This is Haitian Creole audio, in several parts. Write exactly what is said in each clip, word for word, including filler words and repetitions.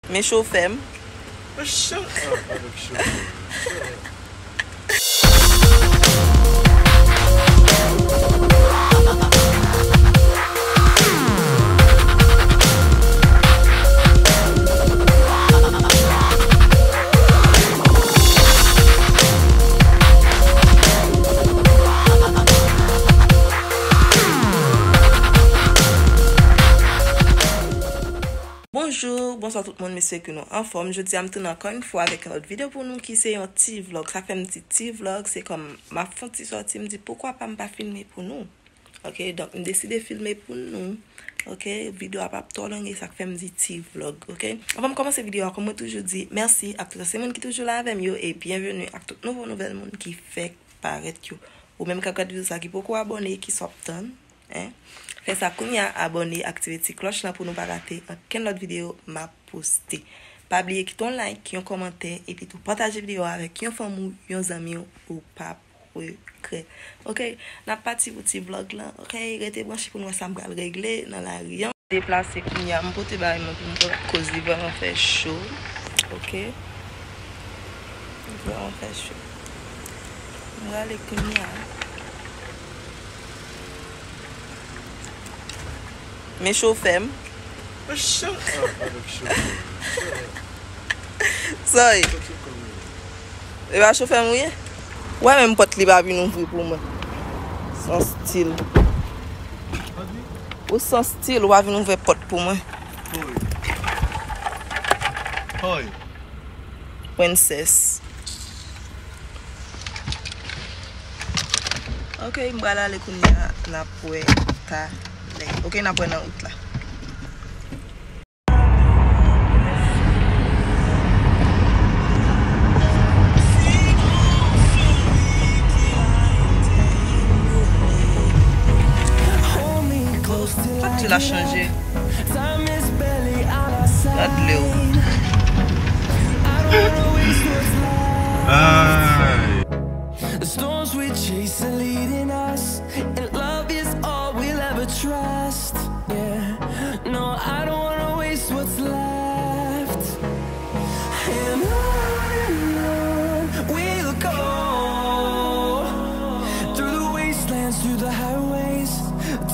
Men chofè m. Men chofè m. Bonjou, bonswa tout moun, m espere ke nou anfòm. Jodi a, m tounen ankò yon fwa avèk yon lòt videyo pou nou ki se yon ti vlog. Sa fè m di ti vlog, se kòm m ap fè yon ti sòti, m di poukwa pa m pa filme pou nou. Ok, donk m deside filme pou nou. Ok, videyo a p ap twò long, e sa k fè m di ti vlog, ok? Anvan m kòmanse videyo a, kòm mwen toujou di, mèsi ak tout ansyen moun ki toujou la avè m yo, e byenveni ak tout nouvo nouvèl moun ki fèk parèt yo. Ou menm k ap gad videyo sa ki poko abòne, kisa w ap tann? Hein? Fè sa kounye a, abòne, aktive ti klòch lan pou nou pa rate ankenn lòt videyo m ap poste. Pa bliye kite yon like, yon kòmantè, epi tou pataje videyo a avèk yon fanmi w, yon zanmi w, ou p ap regrèt. Ok, n ap pati pou ti vlog lan. Ok, rete branche pou n wè sa m pral regle nan lari an. Deplase kounye a, m pote bagay mwen pou m pran koz, li vrèman fè cho. Ok. Li vrèman fè cho. M prale kounye a. Men chofè m. Men chofè m. Sorry. E pa chofè m ou ye? Ou wè menm pòt li pa vin ouvri pou mwen. San stil. Ou san stil, ou pa vin ouvè pòt pou mwen. Princess. Ok, m pral ale kounye a, n ap wè talè. Ok, n ap wè nan wout la. Fòk di la chanje. Gad lè w. Ay. The storms we chase are leading us, and love is all we'll ever trust. Yeah, no, I don't wanna waste what's left. And on and on we'll go, through the wastelands, through the highways,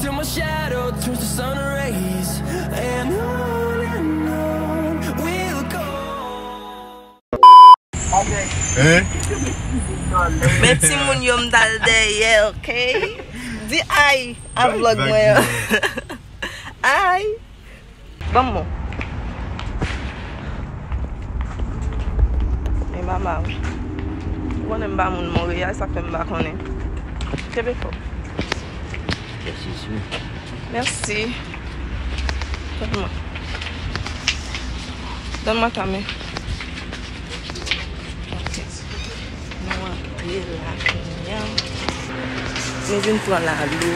till my shadow turns to sun rays. And on and on we'll go. Hein? Men timoun yo, m t al dèyè, ok? Di ay a vlog mwen an. Ay. Ban m bon. E mama, ou konnen m pa moun Monreyal, sa fè m pa konnen. Kenbe fò. Mèsi. Donn mwen. Donn mwen ta men. Ok. Nou antre la kounye a. Nou vin pran lalo,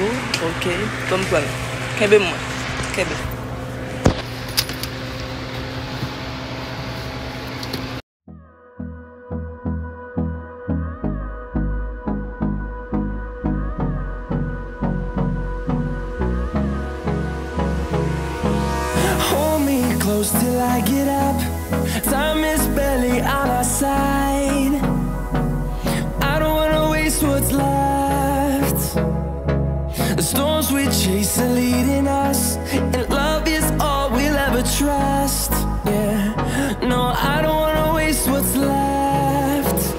ok. Ban m pran l. Kenbe mwen. Kenbe. Hold me close till I get up. Time is barely on our side. I don't wanna waste what's left. The storms we chase are leading us, and love is all we'll ever trust. Yeah, no, I don't wanna waste what's left.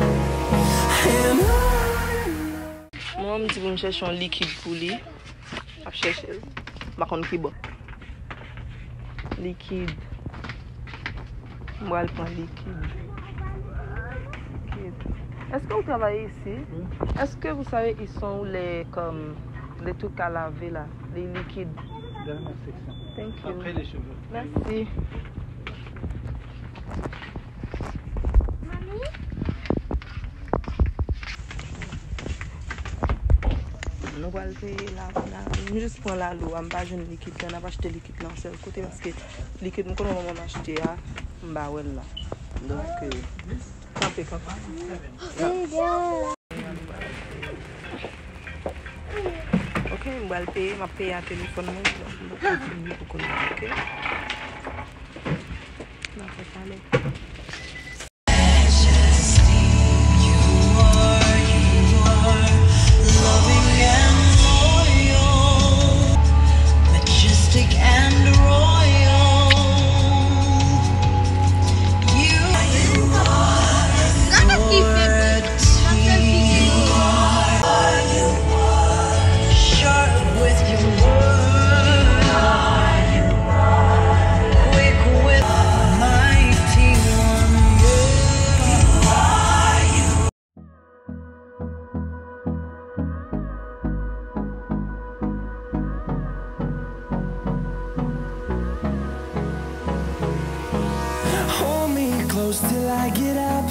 And on. Mwen, m di pou m chèche yon likid pou li. M ap chèche l. M pa konn ki bò. Likid. M pral pran likid. Likid. Èske ou travay isi? Wi. Est-ce que vous savez, ils sont où les, comme, les trucs à laver là, les liquides? Dans la section. Thank you. Après les cheveux. Merci. Nou pral peye la, la. M jis pran lalo a, m pa jwenn likid la, n ap achte likid la yon sèl kote, paske likid m konnen manman m achte a, m pa wè l la. Donk, euh, kanpe, kanpe. Ok, m pral peye, m ap peye a telefòn mwen, donk m poko vini pou kounye a, ok? M ap fè Pale. Hold me close till I get up.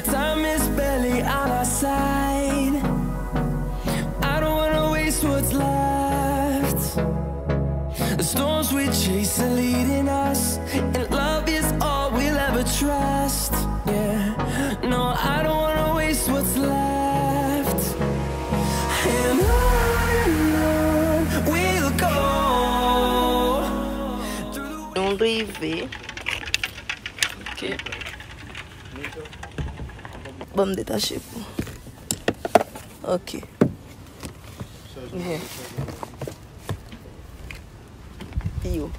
Time is barely on our side. I don't wanna waste what's left. The storms we chase are leading us, and love is all we'll ever trust. Yeah, no, I don't wanna waste what's left. And on and on we'll go. Nou rive. Ok. Ban m detache pou. Ok. Ok. Yo.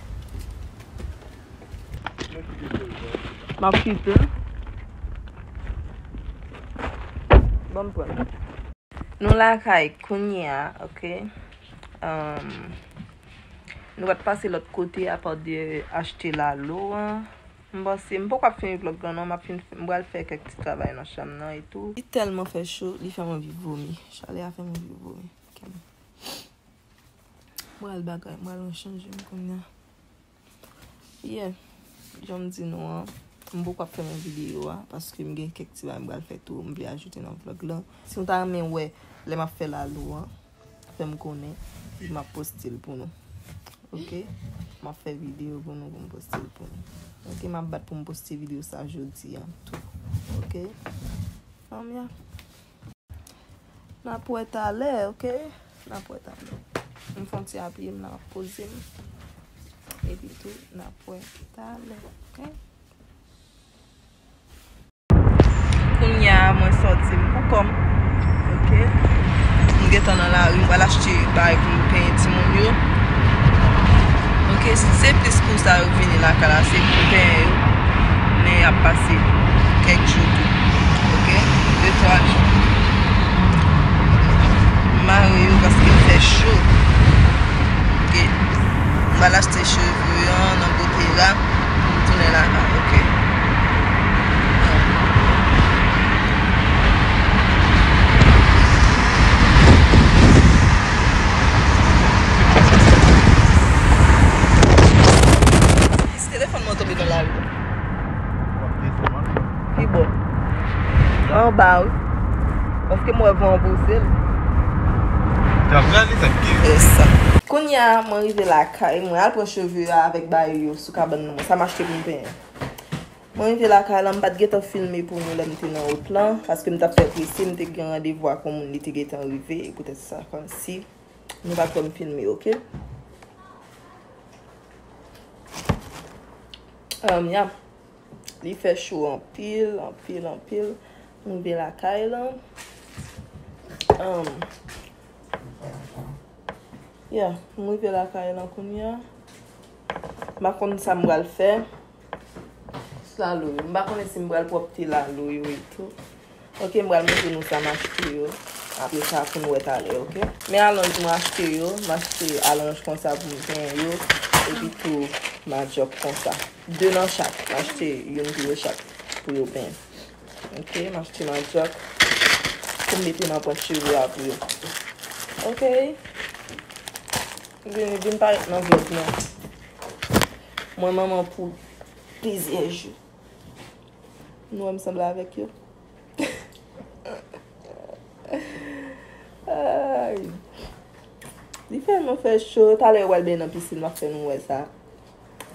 M ap kite. Ban m pran. Nou lakay kounye a, ok. Um, nou pa t pase lòt kote apa de achte lalo an. M panse, m poko ap fini vlog lan non, m ap fin, m pral fè kèk ti travay nan chanm nan e tou. Li tèlman fè cho, li fè m anvi vomi. Chalè a fè m anvi vomi. Ok. M pral bagay, m pral rechanje m kounye a. Yeah, jan m di nou an, m poko ap fèmen videyo a, paske m gen kèk ti bagay m pral fè tou, m vle ajoute nan vlog lan. Si nou ta renmen wè lè m ap fè lalo an, fè m konnen, m ap poste l pou nou. Ok? M ap fè videyo pou nou, pou m poste l pou nou. Ok, m ap bat pou m poste videyo sa jodi a tou. Ok? Anmya. N ap wè talè, ok? N ap wè talè. M fè yon ti apiye m la, m ap poze m. Epi tou, n ap wè talè, ok? Kounye a, mwen sòti m pou kò m, ok? M gentan nan lari, m pral achte bagay pou m penyen timoun yo. Ok, se plis kou sa yo vini lakay la, se pou penyen yo. Men y ap pase kèk jou tou. Ok? De twa jou. M mare yo paske l fè cho. Ok? M al achte cheve an nan bote la. M tounen lakay, ok. Telefòn mwen tonbe nan lari. Ki bò? Anba, wi. Paske mwen van an pouse l. Fè sa. Kounye a, mwen rive lakay mwen, al pran cheve a avèk bagay yo sou kabann nan. Sa m achte pou m penyen. Mwen rive lakay la, m pa t gentan filme pou nou lè m te nan wout lan, paske m t ap fè prese, m te gen randevou ak yon moun, li te gentan rive, e poutèt sa, kòmsi nou pa t wè m filme, ok? Um, ya. Li fè cho anpil, anpil, anpil. M rive lakay la. Um, yeah, m rive lakay la kounye a. M pa konn sa m pral fè. Lalo yo. M pa konnen si m pral pwòpte lalo yo e tou. Ok, m pral montre nou sa m achte yo. Apre sa, pou n wè talè, ok? Men alonj mwen achte yo. M achte alonj konsa pou m penyen yo. Epi tou, madjòk konsa. De nan chak. M achte youn pou yo chak. Pou yo penyen. Ok, m achte madjòk. Pou m mete nan pwent cheve a pou yo. Ok. Vin, vin parèt nan vlog nan. Mwen manman pou plizyè jou. Nou wè m sanble avèk yo? Ay. Li fè nou fè cho. Talè yo pral benyen nan pisin, m ap fè nou wè sa.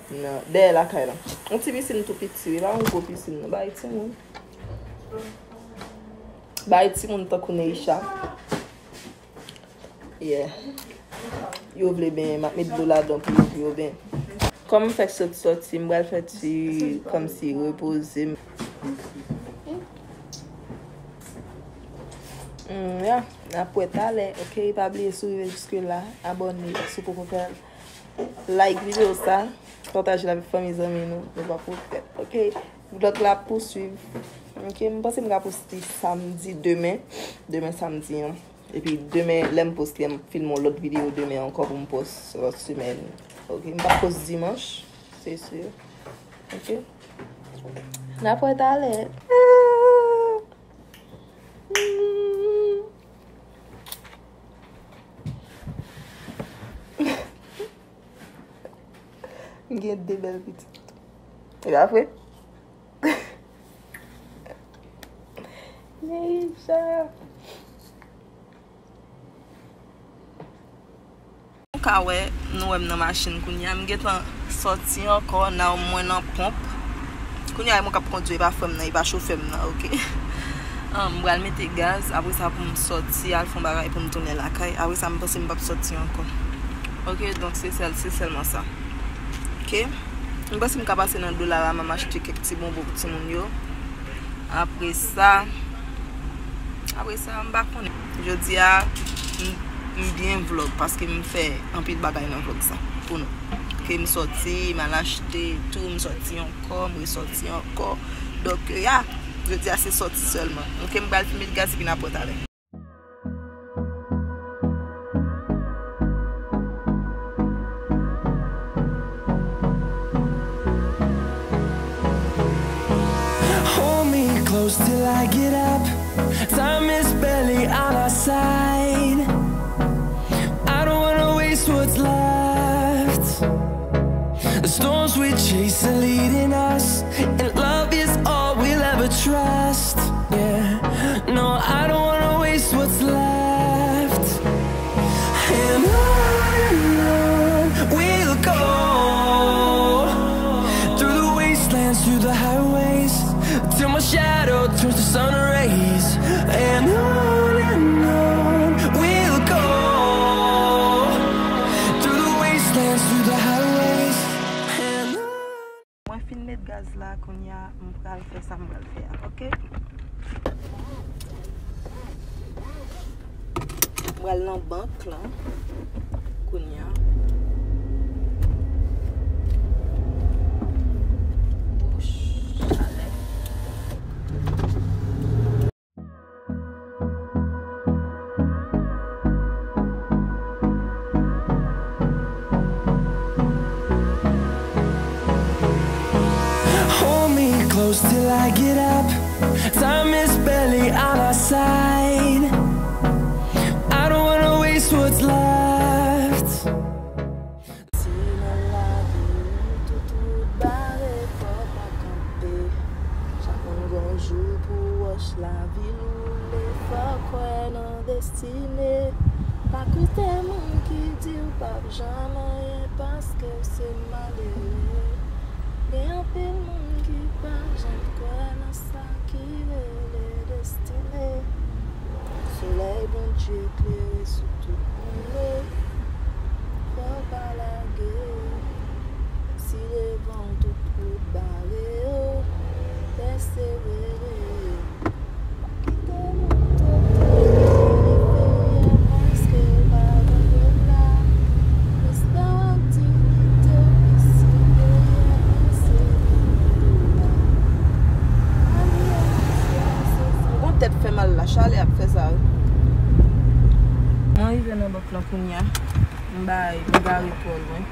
Nan, dèyè lakay la. Yon ti pisin tou piti, wi, pa yon gwo pisin, non. Bay timoun. Bay timoun tankou Neisha. Yeah. Yo vle benyen, m ap met dlo ladan pou yo, pou yo benyen. Kòm m fèk sot sòti, m pral fè ti kòmsi repoze m. Mm, yeah, n ap wè talè, ok? Pa bliye si w rive jiske la, abòne si w poko fè l. Like videyo sa, pataje l avèk fanmi zanmi nou, nou pa pwofèt, ok? Vlòg la ap pouswiv. Ok, m panse m ka poste samdi demen. Demen samdi an. Epi demen, lè m poste, m filme yon lòt videyo demen ankò pou m poste lòt semèn. Ok, m p ap poste dimanch, se si. Ok. N ap wè talè. M gen de bèl pitit. E pa vre? Neisha. Nou ka wè, nou wè m nan machin kounye a. M gentan sòti ankò, now mwen nan ponp. Kounye a, e mwen k ap kondui, e pa frè m nan, e pa chofè m nan, ok? Ah, m pral mete gaz, apre sa pou m sòti, al fè yon bagay pou m tounen lakay. Apre sa, m panse m p ap sòti ankò. Ok, donk se sèl, se sèlman sa. Ok? M panse m ka pase nan Dollarama, m achte kèk ti bonbon pou timoun yo. Apre sa, apre sa, m pa konnen. Jodi a, m, m byen vlog paske m fè anpil bagay nan vlog sa pou nou. Ok, m sòti, m al achte tou, m sòti ankò, m resòti ankò. Donk, ya, jodi a se sòti sèlman. Ok, m pral filme gaz epi n ap wè talè. Hold me close till I get up. Time is barely on our side. I don't wanna waste what's left. The storms we chase are leading us, and love is all we'll ever trust. Yeah, no, I don't wanna waste what's left. And on and on we'll go, through the wastelands, through the highways, till my shadow turns to sun rays. And on and on we'll go, through the wastelands, through the highways, and on. Mwen fin met gaz la, kounye a, m pral fè sa m pral fè a, ok? M pral nan bank lan, kounye a. Wouch, chalè. Hold me close till I get up. Time is barely on our side. I don't wanna waste what's left. Si nan lavi ou tout wout bare, fò w pa kanpe. Chak moun gon jou pou wòch lavi l woule. Fò w kwè nan destine. Pa koute moun ki di w p ap janm anyen paske w se malere. Gen anpil moun ki pa janm kwè nan sa ki rele destine. Solèy Bondye klere sou tout moun yo. Fò w pa lage. Si devan w tout wout bare yo, pèsevere. Pa kite moun tete w enferyè paske w pa nan grenn la. Respè w ak diyite w pi siperyè pase moun yo la. Lavi a yon chwa, se sa. Gon tèt fè mal la, chalè ap fè sa wi. Mwen rive nan bank lan kounye a. M bay, m gare twò lwen.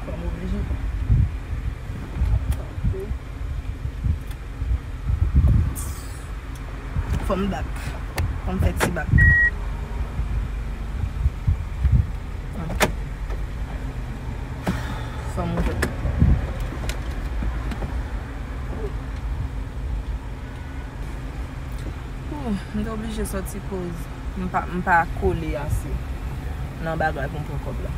Fò m oblije. Fò m bak. Fò m fè ti bak. Fò m ouvè pòt la. Ooh, m te oblije sòti koz m pa, m pa kole ase nan bagay pou m pran kòb la.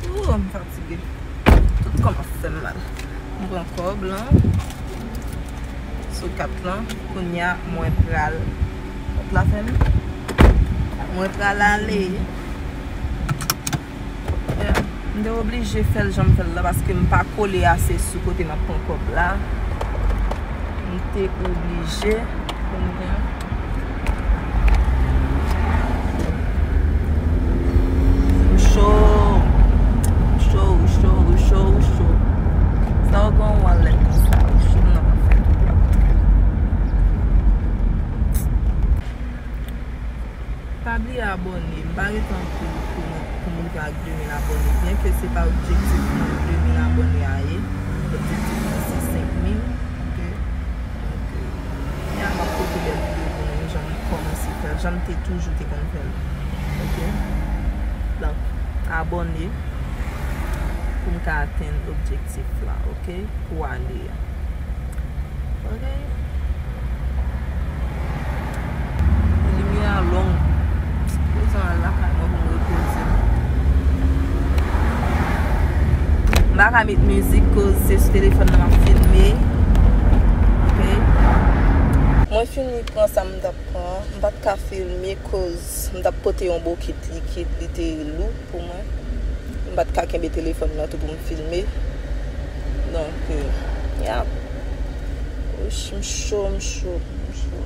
Ooh, m fatige. Tout kò m ap fè m mal. M Kòb lan sou kat lan. Kounye a, mwen pral, kòb la fèmen. Mwen pral ale. Yeah. M te oblije fè l jan m fè l la paske m pa kole ase sou kote m ap pran kòb la. M te oblije. Kounye a. M cho. M cho, m cho, m cho, m cho. Sa w gen yon wallet konsa? M cho nan afè. Pa bliye abòne. M pa ret anpil pou mwen, pou m rive ak de mil abòne. Byenke se pa objektif mwen de mil abòne a ye. Objektif mwen se senk mil. Ok? Donk, euh, kounye a m ap pote bèl videyo pou nou, jan m kòmanse fè l, jan m te toujou te konn fè l. Ok? Donk, abòne pou m ka atenn objektif la, ok? Pou ane a. Ok? Limyè a long. Prezan al lakay mwen pou m repoze m. M pa ka met mizik koz se sou telefòn nan m ap filme. Ok? Mwen fini pran sa m t ap pran. M pa t ka filme koz m t ap pote yon bokit likid, li te lou pou mwen. M pa t ka kenbe telefòn nan tou pou m filme. Donk, euh, yeah. Wouch, m cho, m cho, m cho.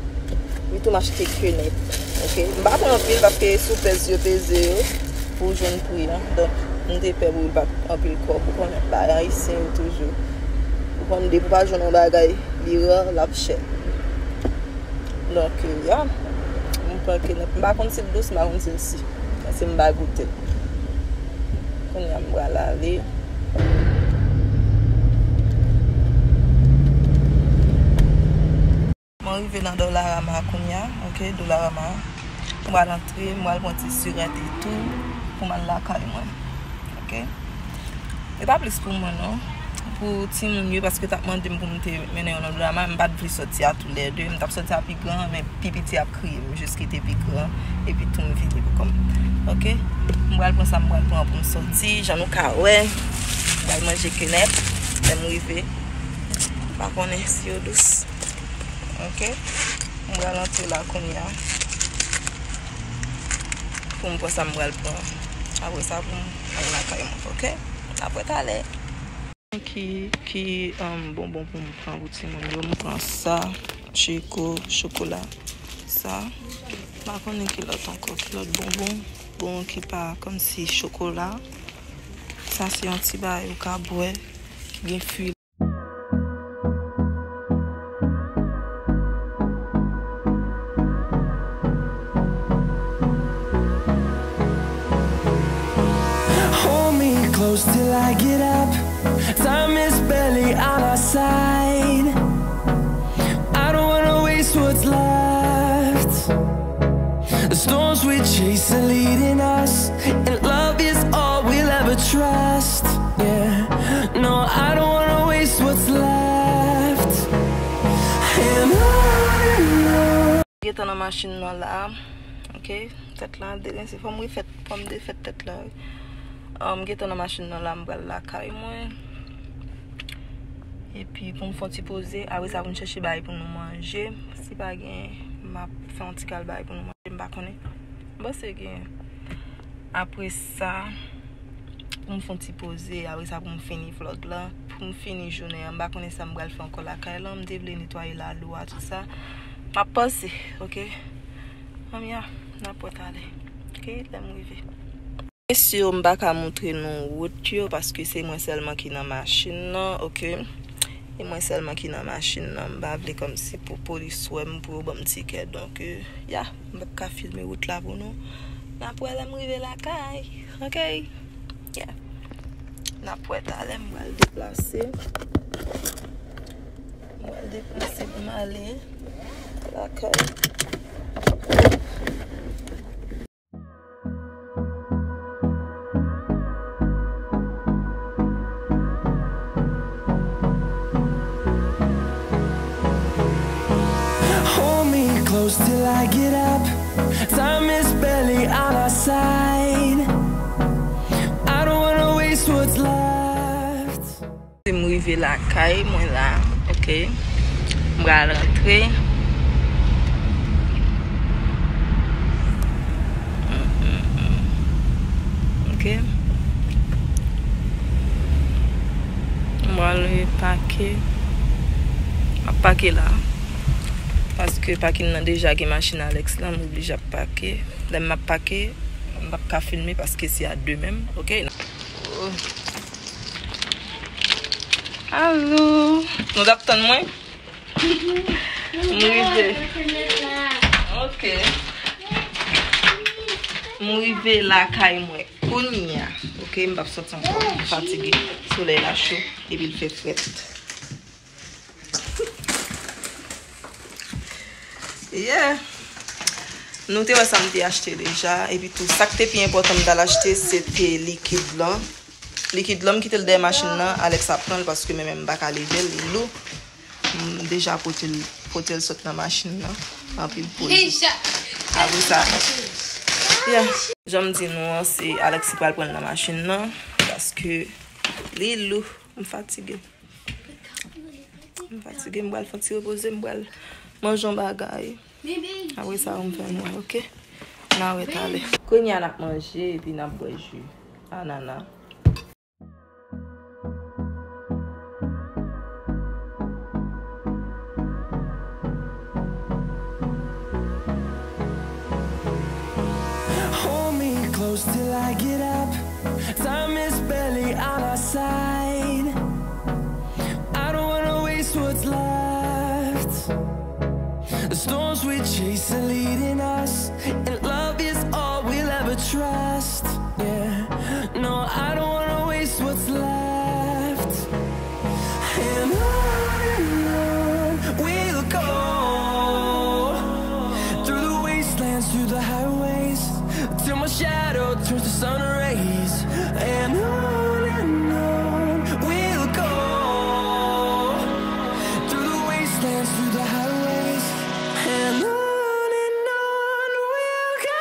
Wi, tou m achte kenèp. Ok? M pa pran anpil paske sou pèz yo peze yo pou w jwenn pri an. Donk, m te pè pou l pa t anpil kòb. Ou konnen, bagay ayisyen yo toujou. Ou konn depi w pa jwenn yon bagay, li ra, l ap chè. Donk, euh, yeah. M pran kenèp. M pa konn si l dous, m pa konn si l si. Se m pa goute l. Kounye a m pral ale. Mwen rive nan Dollarama kounye a, ok, Dollarama. Mwen pral antre, mwen pral pran ti sirèt etou pou m al lakay mwen. Ok? E pa plis pou mwen non. Pou timoun yo, paske t ap mande m pou m te mennen yo nan Dollarama, m pa t vle sòti a toulède. M t ap sòti a pi gran, men pi piti ap kriye m, m jis kite pi gran, epi tou m vini pou kò m. Ok? M pral pran sa m pral pran pou m sòti, jan nou ka wè. M pral manje kenèp, lè m rive. M pa konnen si yo dous. Ok? M pral antre la kounye a. Pou m pran sa m pral pran. Apre sa, pou m al lakay mwen. Ok? Apre talè. Ki, ki, um, bonbon pou m pran pou timoun yo? M pran sa, Tcheko, chokola. Sa. M pa konnen ki lòt ankò, ki lòt bonbon. Bon, ki pa kòmsi chokola. Sa se yon ti bagay ou ka bwè, ki gen fwi. Hold me close till I get up. Time is barely on our side. I don't wanna waste what's left. The storms we chase are leading us, and love is all we'll ever trust. Yeah, no, I don't wanna waste what's left. And on and on. Gentan nan machin nan la. Ok, tèt la derense. Fò m refèt, fò m defèt tèt la. Um, gentan nan machin nan la, m pral lakay mwen. Epi pou m fè yon ti poze, apre sa pou m chèche bagay pou nou manje. Si pa gen, m ap fè yon ti kal bagay pou nou manje, m pa konnen. M panse gen. Apre sa, pou m fè yon ti poze, apre sa pou m fini vlòg la, pou m fini jounen an, m pa konnen sa m pral fè ankò lakay lan, m te vle netwaye lalo a, tout sa. M ap panse, ok? Anmya, n ap wè talè. Ok, lè m rive. Mesye yo, m pa ka montre nou wout yo, paske se mwen sèlman ki nan machin nan, ok? E mwen sèlman ki nan machin nan, m pa vle kòmsi pou polis wè m, pou yo ban m tikè. Donk, euh, ya, m p ap ka filme wout la pou nou. N ap wè lè m rive lakay, ok? Ya. N ap wè talè, m pral deplase. M pral deplase pou m ale lakay. Hold me close till I get up. Time is barely on our side. I don't wanna waste what's left. M rive lakay mwen la, ok. M pral rantre. Ok. M pral pake. M ap pake la. Paske pakin nan deja gen machin Alex la, m oblije ap pake. Lè m ap pake, m p ap ka filme paske se a de menm, ok. Alo. Nou t ap tann mwen? M rive. Ok. M rive lakay mwen kounye a. Ok, m p ap sòti ankò. M fatige. Solèy la cho epi l fè frèt. Yeah. Nou te wè sa m te achte deja. Epi tou, sa k te pi enpòtan m t al achte, se te likid lan. Likid lan, m kite l dèyè machin nan. Alex ap pran l paske mwen menm m pa ka leve l, li lou. M deja pote l, pote l sot nan machin nan. Anpil poz. Apre sa, yeah. Jan m di nou an, se Alex ki pral pran l nan machin nan. Paske li lou. M fatige. M fatige, m pral fè yon ti repoze, m pral manje yon bagay. Apre sa, ou m fè nou, ok? N a wè talè. Kounye a n ap manje epi n ap bwè ji anana. Hold me close till I get up. Time is barely on our side. I don't wanna waste what's left. The storms we chase are leading us, and love is all we'll ever trust. Yeah, no, I don't wanna waste what's left. And on and on we'll go, through the wastelands, through the highways, till my shadow turns to sun rays. And on and on we'll go, through the wastelands, through the highways, and on and on we'll go.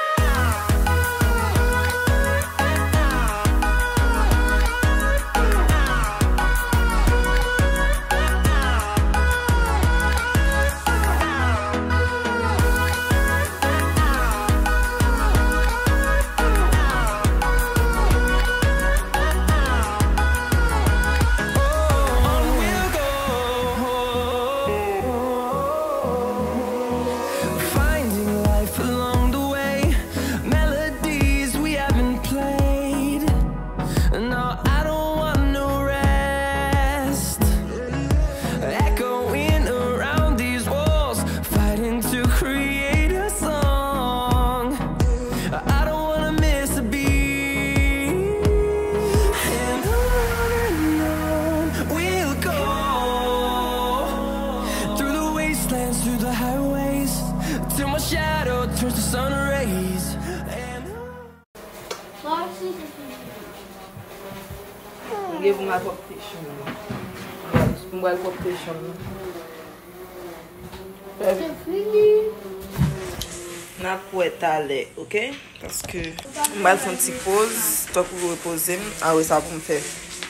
Finding life along the way, melodies we haven't played. No, I don't want no rest. Echoing around these walls, fighting to create a song. I don't wanna miss a beat. And on and on we'll go, through the wastelands, through the highways, till my shadow turns to sun rays. And on. M gen pou m al pwòpte chanm nan. M pral pwòpte chanm nan. N ap wè talè, ok? Paske m pral fè yon ti poz, tankou repoze m, apre sa pou m fè,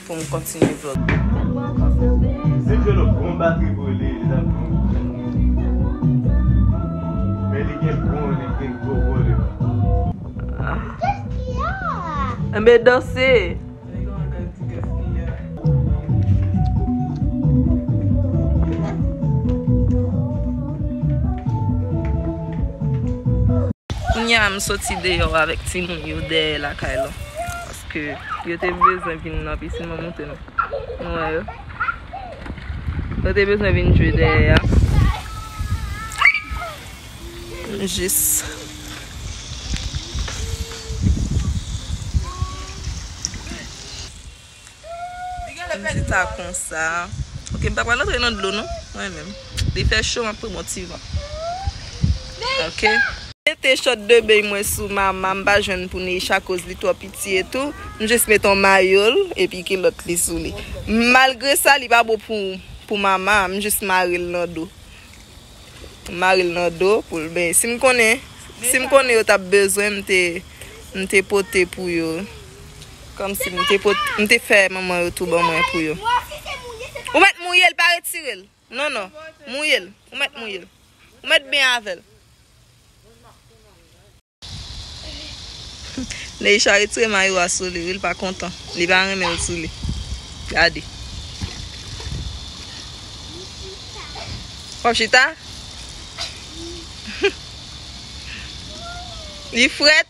pou m kontinye vlog. Si m jwenn yon bon batri pou li, li t ap bon. Men li gen bon, li gen gwo pwoblèm. Enben danse. Kounye a m soti deyò avèk timoun yo dèyè lakay la. Paske yo te bezwen vin nan pisin, mwen montre nou. Nou wè yo. Yo te bezwen vin jwe dèyè a. Jis. Li genlè pèdi ta konsa. Ok, m pa pral antre nan dlo non, mwen menm. Li fè cho, m ap pran yon ti van. Ok. Mete chòt de beny mwen sou Mama, m pa jwenn pou Neisha akoz li twò piti etou. M jis mete yon mayo l epi kilòt li sou li. Malgre sa, li pa bon pou, pou Mama, m jis mare l nan do. M mare l nan do pou l benyen. Si m konnen, si m konnen yo t ap bezwen, m te, m te pote pou yo. Kòmsi m te pot-, m te fè manman yo tou ban mwen pou yo. Ou mèt mouye l, pa retire l. Non, non. Mouye l. Ou mèt mouye l. Ou mèt byen avè l. Neisha retire mayo a sou li, wi, li pa kontan. Li pa renmen l sou li. Gade. W ap chita? Li frèt.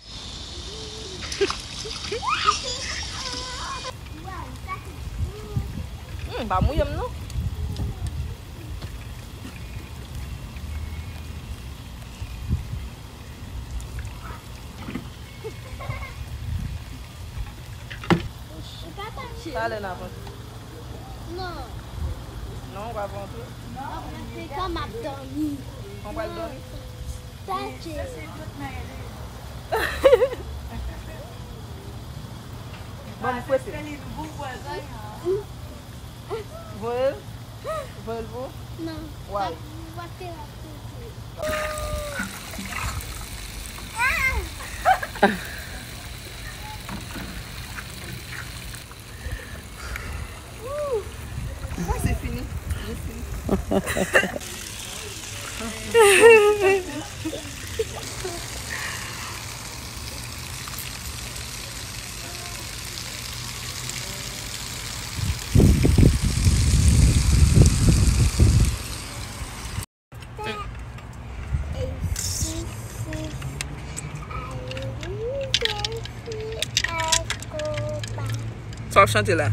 Hmm, pa mouye m non. Talè n ap antre. Non. Non, w ap antre. Antre kan m ap dòmi. Ou pral dòmi? Tache. Bon, m prese. Voye l? Voye l pou? Non. Waw. Pa, pa fè la. Mwen se fini. Jis fini. Sa w ap chante la?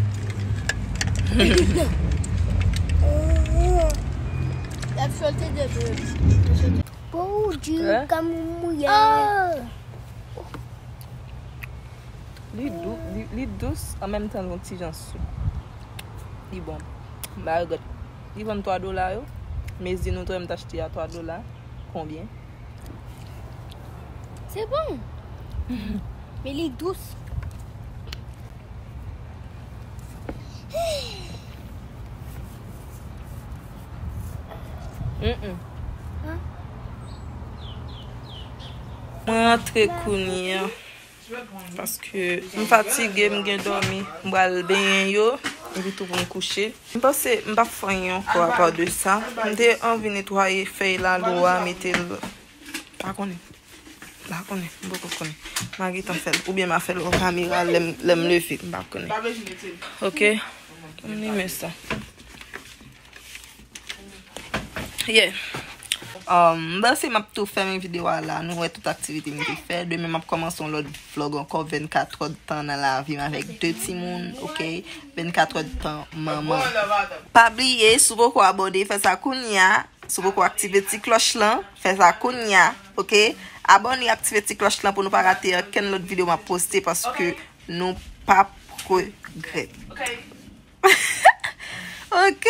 L ap chante de. Pou di kamou mouye. Li dou, li, li dous, an menm tan l yon ti jan sou. Li bon. M pa regrèt. Li vann twa dola yo. Mezi nou trè m t achte a twa dola. Konbyen? Se bon. Men li dous. Mm, mm. Mwen rantre kounye a. Paske m fatige, m gen dòmi. M pral benyen yo, epi tou pou m kouche. M panse m p ap fè anyen ankò apa de sa. M te anvi netwaye fèy lalo a, mete l. Pa konnen. M pa konnen. M poko konnen. M a gentan fè l. Oubyen m a fè l o kamera lè m, lè m leve. M pa konnen. Ok. M renmen sa. Yeah. Um, m panse m ap tou fèmen videyo a la. Nou wè tout aktivite m te fè. Demen m ap kòmanse yon lòt vlòg ankò, vennkat èdtan nan lavi m avèk de timoun, ok? Vennkat èdtan manman. Pa bliye, si w poko abòne, fè sa kounye a. Si w poko aktive ti klòch lan, fè sa kounye a, ok? Abòne, aktive ti klòch lan pou nou pa rate okenn lòt videyo m ap poste paske nou p ap regrèt. Ok.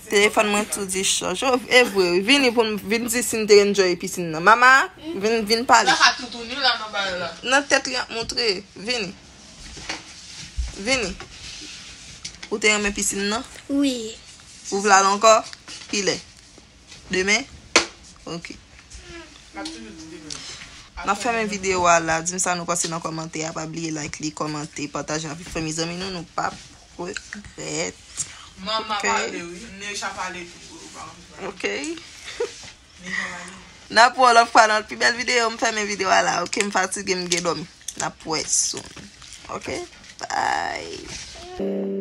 Telefòn mwen tou di chaj. Oh, e vre, wi. Vini pou n, vin di si n te enjoy pisin nan. Mama, vin, vin pale. Nan tèt li ap montre. Vini. Vini. Ou te renmen pisin nan? Wi. Ou vle al ankò? Kilè? Demen? Ok. N ap fèmen videyo a la. Di m sa nou panse nan kòmantè a. Pa bliye like li, kòmante, pataje avèk fanmi zanmi nou. Nou p ap regrèt. Manman pale, wi. Necha pale tou. Ok. N ap wè w lòt fwa nan pi bèl videyo. M fèmen videyo a la. Ok, m fatige, m gen dòmi. N ap wè soon. Ok? Bye.